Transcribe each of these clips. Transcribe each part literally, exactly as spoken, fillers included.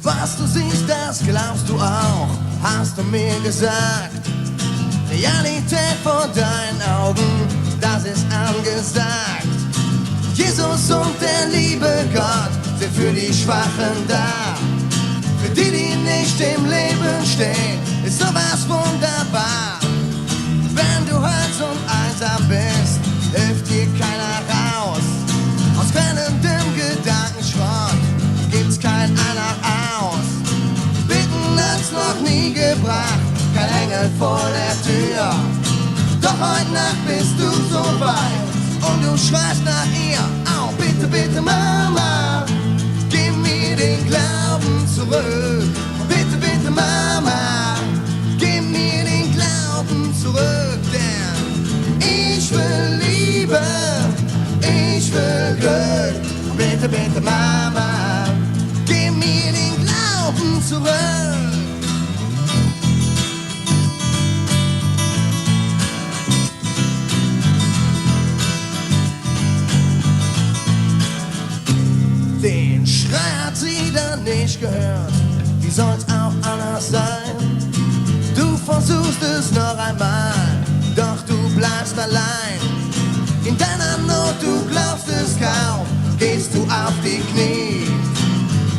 Was du siehst, das glaubst du auch, hast du mir gesagt. Realität vor deinen Augen, das ist angesagt. Jesus und der liebe Gott sind für die Schwachen da. Für die, die nicht im Leben stehen, ist sowas wunderbar. Wenn du heute zum Einsam bist, hilft dir keiner raus. Aus brennendem Gedankenschrott gibt's kein Ein noch Aus. Bitten hat's noch nie gebracht, kein Engel vor der Tür. Doch heute Nacht bist du so weit und du schreist nach ihr: „Au, bitte, bitte, Mama, gib mir den Glauben zurück. Bitte, bitte, Mama, gib mir den Glauben zurück, denn ich will Liebe, ich will Glück. Bitte, bitte, Mama, gib mir den Glauben zurück.“ Den Schrei hat sie dann nicht gehört. Wie soll's auch anders sein? Du versuchst es noch einmal, doch du bleibst allein. In deiner Not, du glaubst es kaum, gehst du auf die Knie.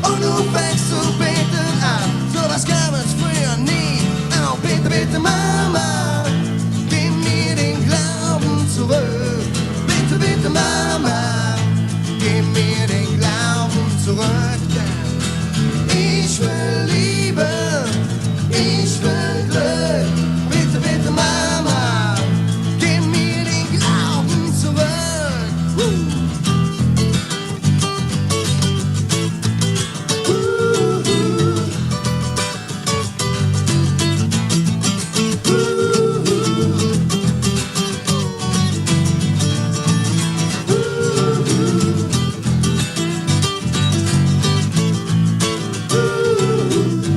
Und du fängst zu beten an, sowas gab es früher nie. Oh, bitte, bitte, Mama, gib mir den Glauben zurück. Bitte, bitte, Mama, gib mir den Glauben zurück, denn ich will Liebe, ich will Glück. Bitte, bitte, Mama, gib mir den Glauben zurück. Huh.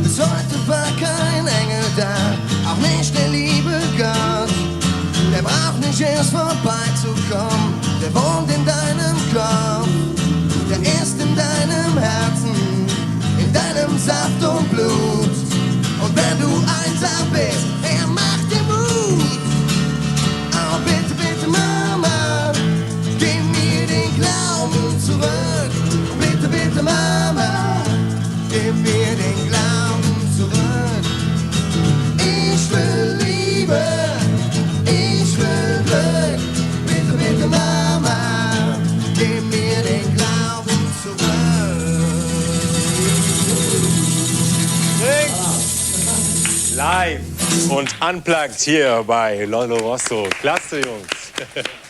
Bis heute war kein Engel da, auch nicht der liebe Gott. Der braucht nicht erst vorbeizukommen, der wohnt in deinem Kopf. Der ist in deinem Herzen, in deinem Saft und Blut. Und wenn du einsam bist, er macht dir Mut. Oh, bitte, bitte, Mama, gib mir den Glauben zurück. Bitte, bitte, Mama, gib mir den Glauben zurück. Ich will Liebe, ich will Glück. Bitte, bitte, Mama, gib mir den Glauben zurück. Live und unplugged hier bei Lollo Rosso. Klasse, Jungs.